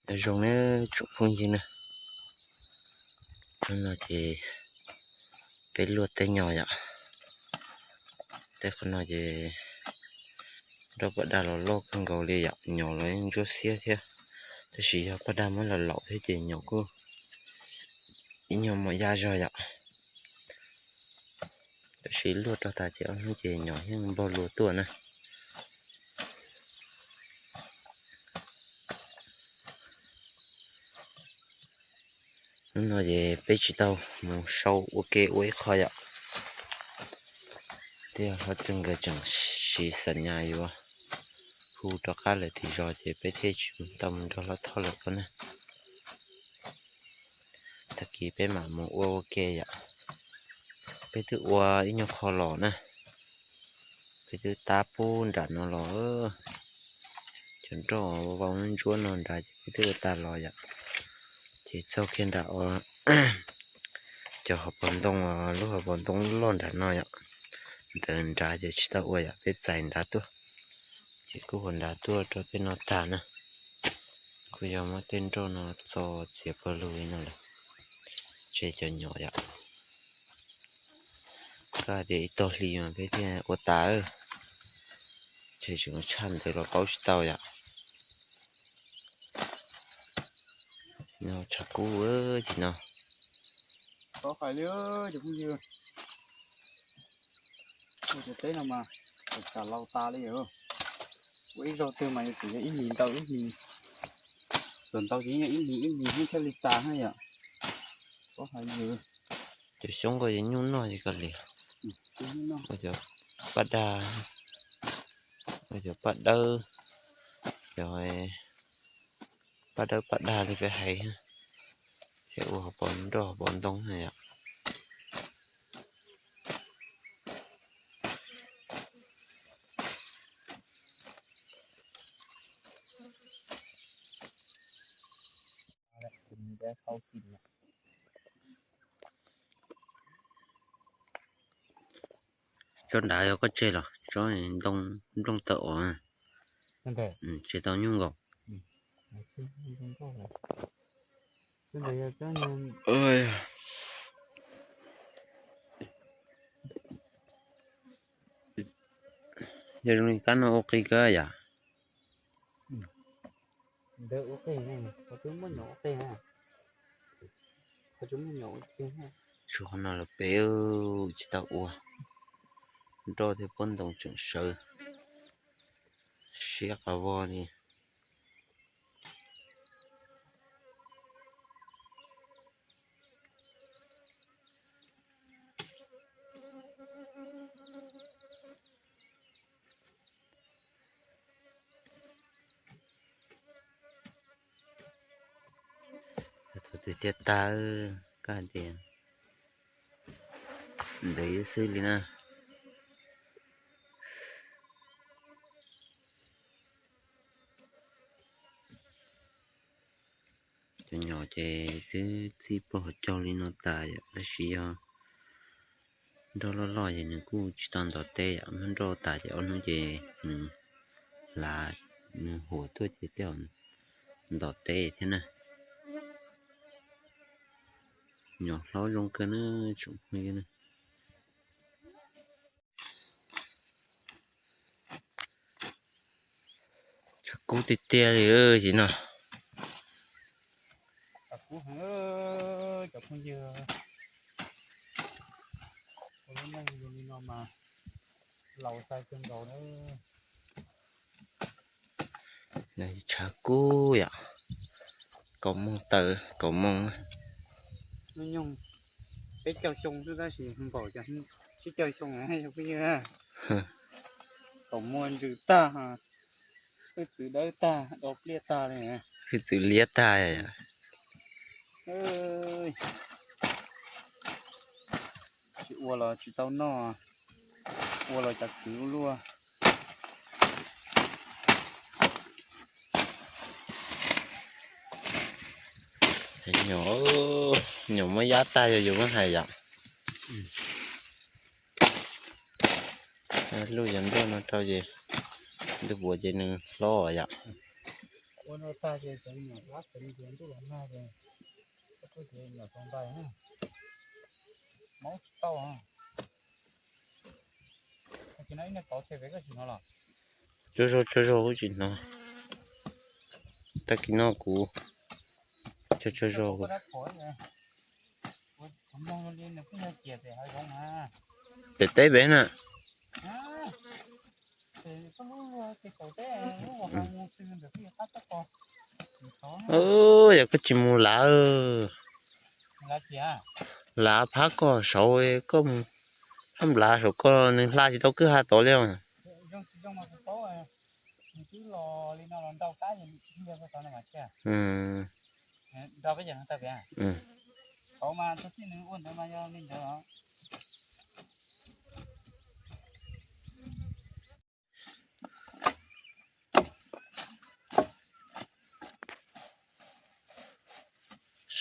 Nyob zoo nawb tsoom phooj ywg na, hnub no ces peb luaj teb nyob yom. Teb qhov no ces nroj paj daj los loj kawg nkaus li yom, nyob los yeej ntsuab xiab thiab, tab sis yog paj daj muab los laum thiab ces nyob kuj ib nyuag mos yaj zog yom. Tab sis luaj rau tas ces ob hnub ces nyob yeej npog lua tuaj na. Hnub no ces peb tsis tau mus sau ua ke ua ib qho yom. Thiab hlob Txwj nkawd tseem siv xam nyas yuav hu rov qab lawm tim zos ces peb thiaj tsis tau mus nrog hlob Thoj lawm ko na. Tag kis peb mam mus ua ua ke yom. Peb twb ua ib nyuag qho los na, peb twb tab pub nram no los, cov nroj vau ntsuab no nrad ces peb twb ua tag los yom. Ces txog kiag nram cov hauv paus ntoo, lub hauv paus ntoo loj nram no yom, ntawd nrad ces tsis tau ua yom, peb txais nrad tuaj. Ces kuj ua nrad tuaj rau tej no tag na. Kuj yog muab tej nroj no txo txiav pawg lug li no lawm, tseg cov nyom yom. Koj hais tias ib tog hli mas peb thiaj ua tas, tseg tseem tshaj ntawd los paub tsis tau yom. No tshav kub tsis no. Ua cov teb no mas tas laus tas li os. Ua ib zaug twg mas yuav tsum yog ib hlis ntau ib hlis, txawm ntau ces yog ib hlis ib hlis thiaj li tas na yom. Ua hais li, cov xyoob ko yog nyuj noj li ko li. Ua cov paj daj, ua cov paj dawb, cov paj dawb paj daj li peb hais, ces ua hauv paus nroj hauv paus ntoo na yom. Tsob nrad yog koj tseg los tsob ntoo nplooj tawm os, tseg tau nyuj nkaus. Yog zoo li kab no ua qis kawg yom. Tsuas qhov no lawm peb tsis tau ua, nroj thiab pob ntoo tseem sawv siab qhov vog li. Thaum twg thiaj tag, koj hais tias ntev xwb li na. Cov nyom ces twb txij pog caug li no tas yom, tab sis yog nroj loj loj ces nws kuj tsis tau ntov teb yom, muab nroj tas ces ob hnub ces nws hlav, nws huam tuaj ces tej zaum ntov teb thiab na. Nyom hlob zoo kawg na tsoom phooj ywg na. Tshav kub tiag tiag li yom no. Tshav kub heev cov phooj ywg, ua lub neej li no mas laus sai kawg nkaus na. Tshav kub yom, kaum moos tawm kaum moos. Hnub nyoog peb caug xyoo xwb tab sis npaum cas tsib caug xyoo phooj ywg. Kaum muag ntsws tag, hwj txwv dawb tag, do pliaj tag li. Hwj txwv liab tag. Tsis ua los tsis tau noj, ua los cas kwv ua luaj. Nyuam, nyuam muab yab tag yog yus muab hais yom. Luj cov nroj no rau ces ntuj puav ces nws hlob yom. Ua no tag ces cov me nyuam lab tsev ces ntuj los nag ces, kuj ces nyuam tau ntais na, maub tsis tau. Tsuag zog tsuag zog kuj tsis hnov. Tag kis no kuv tsuag tsuag zog. Pem teb pem na. Yog koj tsis mus lav, lav phab koj saud, koj mus phab nplav saum koj nws hla tsis tau kwj ha tod li.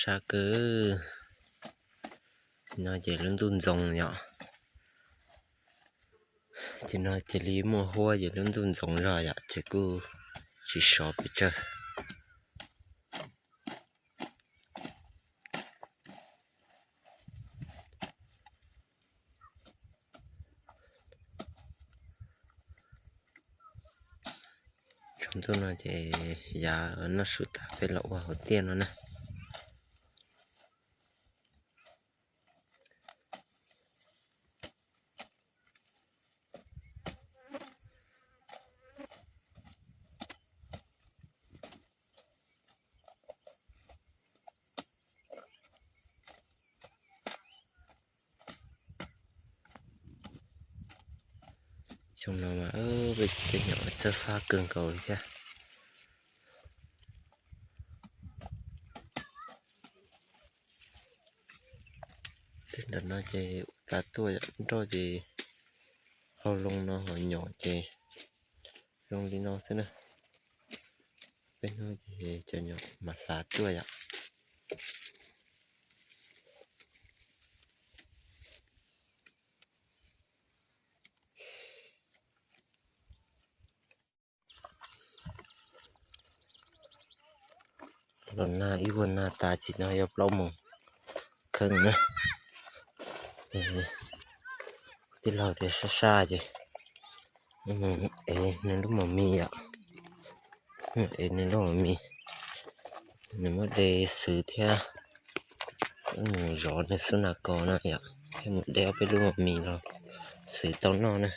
Sab kawg. No ces lub ntuj ntxoos yom. Ces no cia li muaj huab ces lub ntuj ntxoos zog yom, ces kuj tsis sov pes tsawg. Tsaus ntuj no ces yav noj su tas peb los ua hauv tiaj no na. Xyoo no mas peb cov nyom txawj faj kawg nkaus li thiab. Tej ntawm no ces ua tas tuaj yom, nroj ces hau loo no ho nyom ces zoo li no xwb na. Peb hnub ces cov nyom mam hlav tuaj yom. Los nag ib vuag nag tas ces no yog plaub moos kheej na. Tij laug tias sab sab ces ev nws lub mos mis yom. Ev nws lub mos mis, nws muab de xwv thiab, wb mus zov nws xub nas kos no yom, thiab mus de ob peb lub mos mis los xwv tau noj na.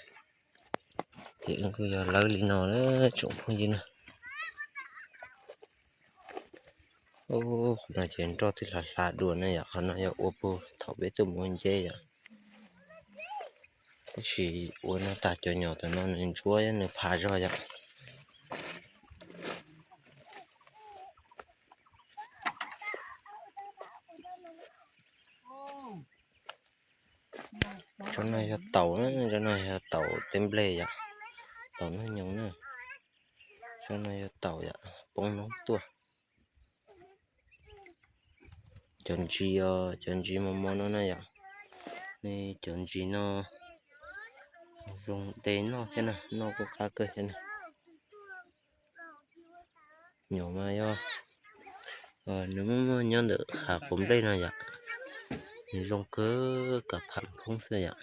Ces wb kuj yog lawv li no na tsoom phooj ywg na. Qhov no ces nroj twb hlav hlav dua na yom, qhov no yog ua puag thaum peb tuaj mus ua nceb yom. Tab sis ua no tas cov nyom tam no nws ntsuab nws phav zog yom. Tsob no yog taum, tsob no yog taum teb nplej yom, taum noj nyoos na. Tsob no yog taum yom, poob noob tuaj. Cov ntsis os, cov ntsis mos mos no na yom, nej cov ntsis no zoo de noj thiab na, noj kuj qab kawg thiab na. Nyom mas yog nws muaj muaj nyob ntawm hav quav nplej no yom, nws zoo kawg kav pham phoob xwb yom.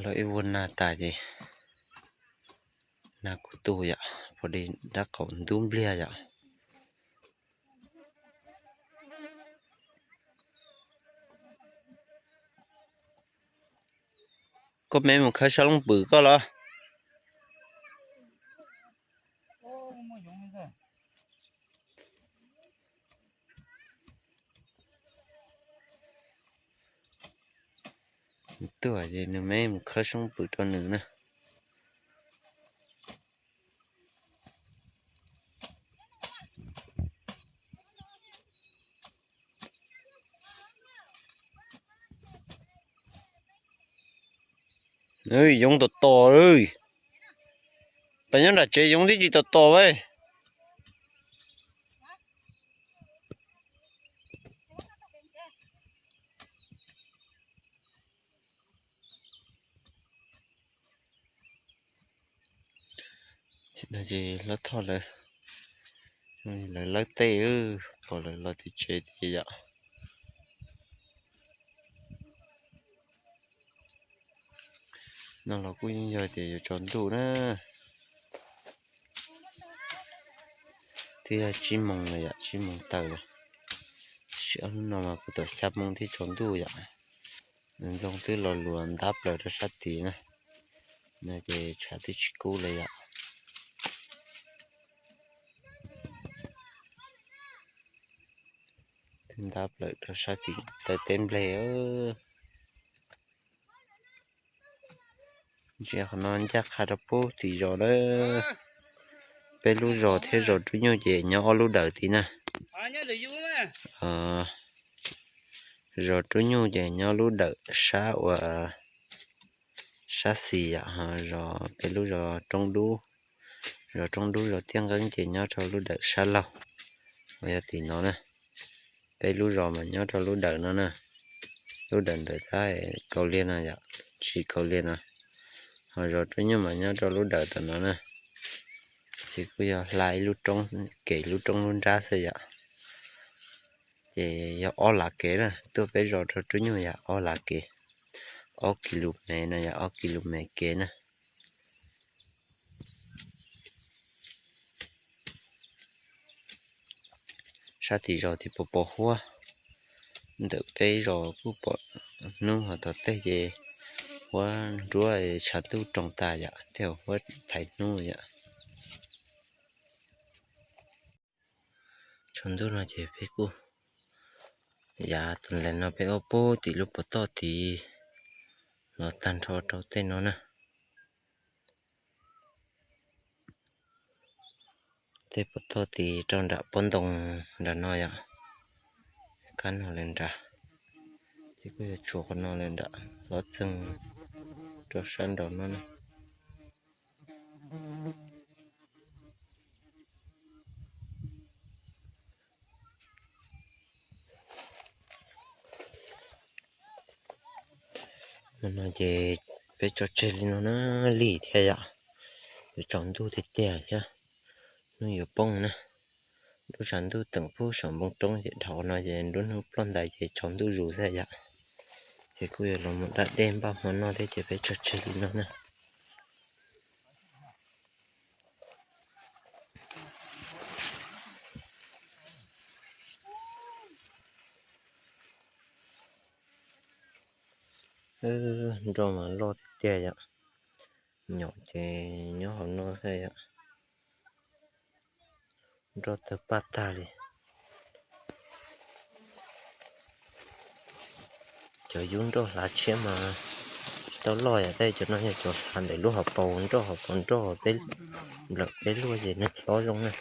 Los ib vuag nag tas ces nag kuj tu yom, pom dej dab qaum ntub npliag yom. Koj me mus khawb sab loob pwm koj los. Nws me mus khawb soob pwm rau nws na. Yoov tom tom, pas nyob nram tsev yoov tib tsis tom tom a. Ces lawv thoj lawv, lawv lawb tej, pom lawv los tim tsev tiag yom. No los kuj yeej yog tias yuav tsaus ntuj na. Twb yog tsib moos lawm yom, tsib moos tawm lawm. Tab sis ob hnub no mas kuj tau xya moos thiaj tsaus ntuj yom. Nws ntxoo twb los luas ntab plaws rau sab tid na. No ces tshav twb tsis kub lawm yom. Twb ntab plaws rau sab tim taw teb nplej. Ntsia qhov no ncaj qha rau pub tim zos na. Peb lub zos thiab zos Rub Nyuj ces nyob ob lub dawm tid na. Zos Rub Nyuj ces nyob lub dawm sab uas sab xis yom, ho zos peb lub zos Roob Dub, zos Roob Dub zos Tiaj Nqeeb ces nyob rau lub dawm sab laug uas yog tim no na. Peb lub zos mas nyob rau lub dawm no na. Lub dawm ntawm tab kaus liag no yom, tsis kaus liag no. Ho zos Rub Nyuj mas nyob rau lub dawm tom no na. Ces kuj yog hla ib lub roob, kev lub roob lub nrab xwb yom. Ces yog ob lav kev na, tuaj peb zos rau Rub Nyuj yog ob lav kev, ob kis lus mev no yog ob kis lus mev kev na. Sab tim zos tim pos pos huab, ntawm peb zos kuj pom hnub ho tom tej ces huab nruab tshav ntuj roos tas yom, tej huab thaiv hnub yom. Tsaus ntuj no ces peb kuj yav tus ntawm no peb ua pub tim lub pov toj tid los tag nrho rau tej no na. Tej pov toj tid rau nram pob ntoo nram no yom, kab no lawm nrad, ces kuj yuav tshuav qhov no lawm nram hlob txeeg rau sab nraud no na. No ces peb tso tseg li no na, lig thiab yom, yuav tsaus ntuj tiag tiag thiab, hnub yuav poob na. Lub tshav ntuj teem pub saum npoo roob ces dhau no ces nruab hnub ploj ntais ces tsaus ntuj zus xwb yom. Ces kuj yuav los mus da dej npaj hmo noj thiab ces peb tso tseg li no na. Nroj mas loj tiag tiag yom, nyom ces nyob hauv no xwb yom. Nroj tawg paj tag li. Cov yub nroj hlav tshiab mas tsis tau loj yom, tab sis cov no yog cov hlav ntawm lub hauv paus nroj, hauv paus nroj, peb nplawm peb luaj ces nws hlob zoo na.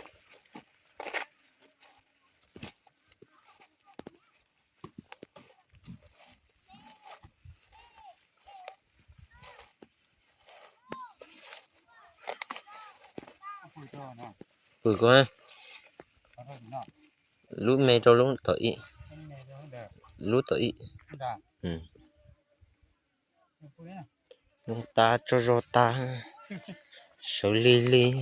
Pw ko, lub me rau lub tom ib, lub tom ib. Zoo tas tsaug zog tas, sawv lig lig.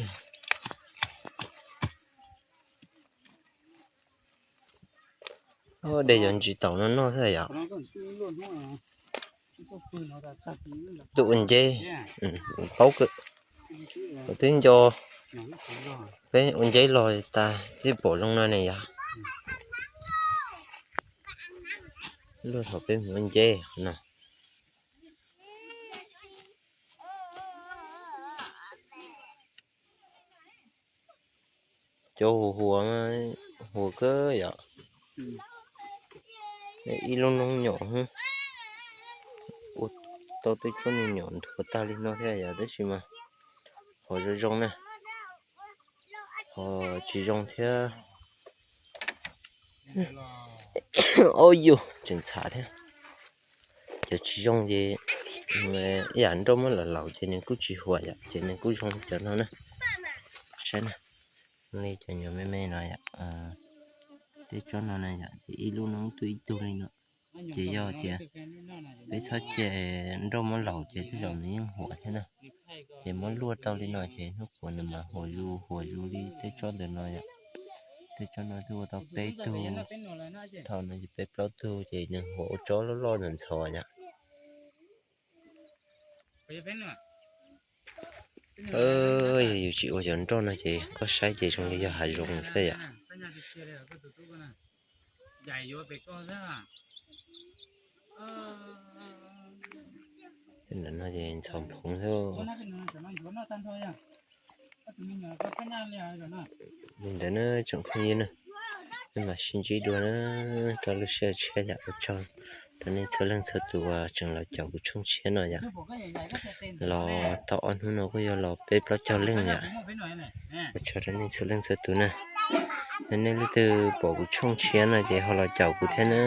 Dej yuav ntsis taum no noj xwb yom. Twb ua nceb, paub kawg. Twb nco peb ua nceb los tas thiaj pom zoo no ne yom. Luag thaum peb mus ua nceb no. Cov huas huas kawg yom. Ib lub noob nyom, ua tau tej tsob me nyuam nthuav tag li no thiab yom, tab sis mas qhov zoo zoo na, qhov tsis zoo thiab. Au yus tseem txhav thiab. Cov tsis zoo ces ib yam nroj muab laus laus ces nws kuj tsis huam yom, ces nws kuj zoo li cov no na. Saib na, li cov nyuam me me no yom, tej tsob no na yom, ces ib lub no tuaj ib tug li no. Ces yog tias peb txhob cia nroj muab laus ces tej zaum nws yeej huam thiab na. Ces muab luaj tau li no ces hnub puav nws mas huam zus huam zus li tej tsob ntawm no yom. Tej tsob no twb ua tau peb tug, thaum no ces peb plaub tug ces nws huam ua tsob loj loj ntxhov ntxhov yom. Yog yus tsis ua cov nroj no ces koj saib ces zoo li yog hav zoov xwb yom. Ntawm no ces ntxhov phoov xwb. Li ntawd na tsoom phooj ywg na, peb mam sib ntsib dua na, rau lub sij hawm tshiab yom. Ua tsaug rau nej txhua leej txhua tus uas tseem los caum kuv tshooj tshiab no yom. Los tau ob hnub no kuj yog los peb plaub caug leej yom. Ua tsaug rau nej txhua leej txhua tus na. Yog nej leej twg pom kuv tshooj tshiab no ces ho los caum kuv thiab na.